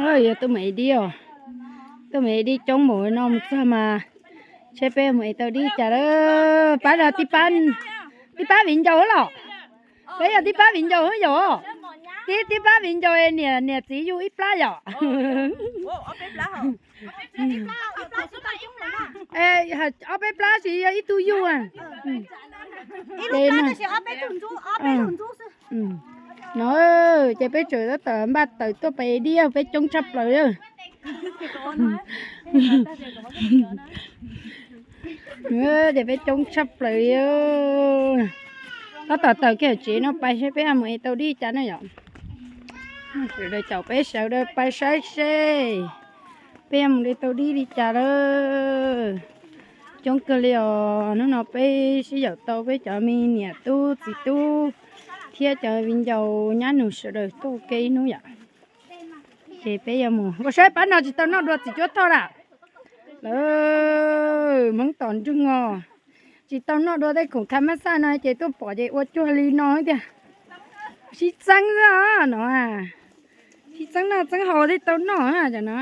Yog tuaj mus ev dib os. Tuaj mus ev dib coob mus no mus txog mas, seb peb mus ev tau dib cas lawm. Pab no tib pab, tib pab viv ncaus los? Peb yog tib pab viv ncaus yom? Tib, tib pab viv ncaus, niam, niam txiv yug ib plab yom? Ob peb plab tsis yog ib tug yug. No ces peb tseem tab tom npaj taws tuaj pem dib, peb coob tshaj plaws. Ces peb coob tshaj plaws. Tab tom taws kiag tsev no pais seb peb mus ev tau dib cas na yom. Sawv daws caum peb sawv daws pais saib seb peb mus de tau dib li cas lawm. Coob kawg li os, hnub no peb sib yaum tau peb cov me niam tub txiv tub thiab cov viv ncaus nyab nus sawv daws tuaj ua ke ib hnub yom. Ces peb yuav mus ua saib pab no tsis tau noj dua txiv cuab thoj lawm. Lawv Hmoob tom nroog os, tsis tau noj dua tej khoom kha mab xaj no ces tuaj pom ces ua cuag li no tiag. Sib txeeb xwb no, sib txeeb noj txeeb haus thiaj tau noj cov no.